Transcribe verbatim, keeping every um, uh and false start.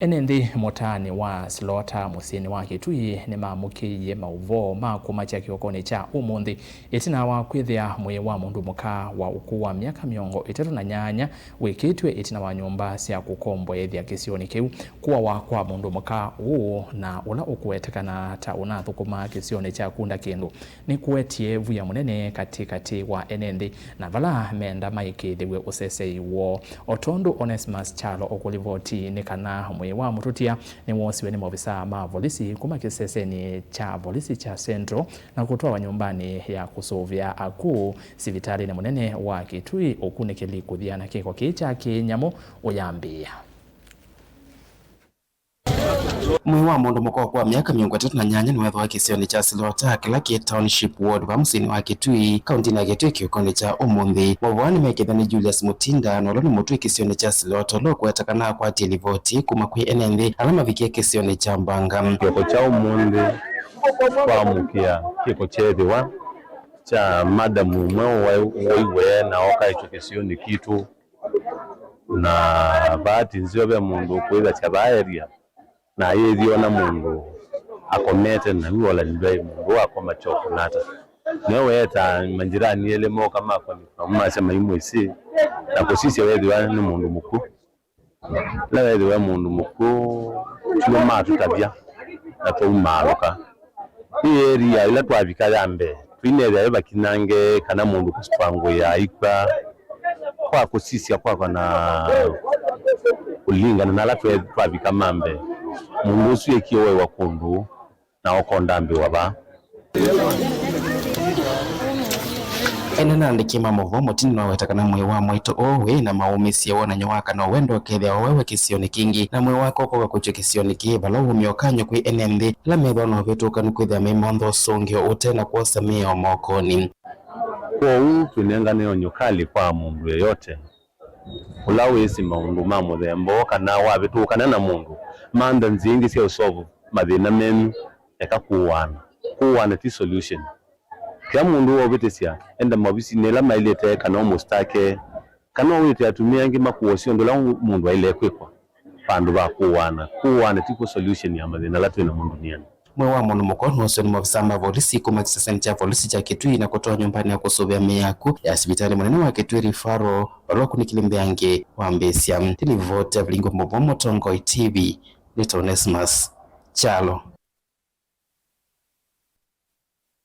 Ene nthĩ mũtaanĩ wa Slaughter mũsyĩnĩ wa Kitui nĩmamũkĩie maũvoo ma kũmakya kĩokonĩ kya ũmũnthĩ, ĩtina wa kwĩthĩa mwĩĩ wa mũndũ mũka wa ũkũũ wa myaka mĩongo ĩtatũ na nyanya wĩkĩtw'e ĩtina wa nyũmba sya kũkomboethya kĩsionĩ kĩu. Kũawa kwa mũndũ mũka ũũ, na ũla ũkũwetekana ta ũnathũkũmaa kĩsionĩ kya Kunda Kĩndũ, nĩkũetie vuya mũnene katĩ katĩ wa ene nthĩ na vala menda maĩkĩĩthĩw'e ũsesei woo. O tondũ Onesmus Kyalo ũkũlivoti, nĩ kana mwĩĩ wa mũtũtia nĩwoosiwe nĩ maovisaa ma volisi kuma kĩsesenĩ kya volisi kya Central na kũtwawa nyũmbanĩ ya kũsũvĩa akũũ sivitalĩnĩ mũnene wa Kitui ũkunĩkĩli kũthiana kĩko kĩĩ kya kĩnyamũ ũyambĩĩa. Mwĩĩ wa mũndũ mũka wa myaka mĩongo ĩtatũ na nyanya nĩwethĩwa kĩsionĩ kya Slaughter, kĩla kĩ Township Ward, va mũsyĩnĩ wa Kitui, kauntinĩ ya Kitui kĩokonĩ kya ũmũnthĩ. Maũvoo nĩmekĩthwa nĩ Julius Mutinda, na ũla nĩ mũtũi kĩsionĩ kya Slaughter, ũla ũkũwetekana akwatie livoti kuma kwĩ ene nthĩ ala mavikie kĩsionĩ kya Mbanga. Kĩoko kya ũmũnthĩ twamũkĩa kĩko kyeethĩwa kya madamu ũmwe waiwe na okaĩtwe kĩsionĩ kitũ. Na vaa ti nzeo ve mũndũ ũkwĩthasya vaa area, na ayĩthi ona mũndũ akomete, na yu ola ndwai mũndũ wakoma kyoko nata. Nĩwe weeta manjirani elĩ moka makwanĩka, masya maimwĩsĩ, na kũsisya wethĩwa nĩ mũndũ mũkw'ũ. Ĩla wethĩwa e mũndũ mũkw'ũ, tuo matũtavya na twaumaalũka. Ĩ area ĩla twavika ya mbee, tũinethĩa ĩ vakinyange kana mũndũ kũsitwangũĩa aikw'a, kwa kũsisya kwakwa na kũlingana na ala twe-, twavika ma mbee, mũndũ ũsu ekie ũewa kũndũ na ũkondambĩwa vaa. Ene na andĩki ma maũvoo, Mutinda nĩwaweta kana mwĩĩ wa mwaitũ ũũ wĩ na maũmĩsye wonany'o wa kana ũwendo ũkethĩa ũwewe kĩsionĩ kĩngĩ, na mwĩĩ wake ũkoka kũtw'ĩka kĩsionĩ kĩĩ, vala ũũmyo ũkany'o kwĩ ene nthĩ ala methĩwa na ũvĩtũkanu kwĩthĩa meimantha ũsũngĩo ũte na kwosa mĩao mokonĩ. Kwoou twĩnengane onyo kalĩ kwa mũndũ yeyote ũla wĩsĩ maũndũ ma mũthemba ũũ kana wavĩtũkana na mũndũ. Mantha nzĩa ingĩ sya ũsolve mathĩna menyu, eka kũũaana. Kũũaana ti solution. Kĩla mũndũ waũvĩtĩsya, enda maovisinĩ ĩla maĩlĩte kana ũmũstake, kana ũwĩte atumĩa angĩ makũosye ũndũ ũla mũndũ aĩle kwĩkwa, vandũ va kũũaana. Kũũaana ti kw'o solution ya mathĩna ala twĩ namo ndũnĩanĩ. Mwĩĩ wa mũndũ mũka nĩwoosiwe nĩ maovisaa ma volisi kuma kĩsesenĩ kya volisi kya Kitui na kũtwawa nyũmbanĩ ya kũsũvĩa mĩĩ ya akw'ũ ya sivitalĩ mũnene wa Kitui Referral, vala ũkunĩkĩli mbee angĩ wambĩĩsya. Ndinivoti ya Vilingi wa Maũvoo Mũtongoi T V, nĩ Onesmus Kyalo.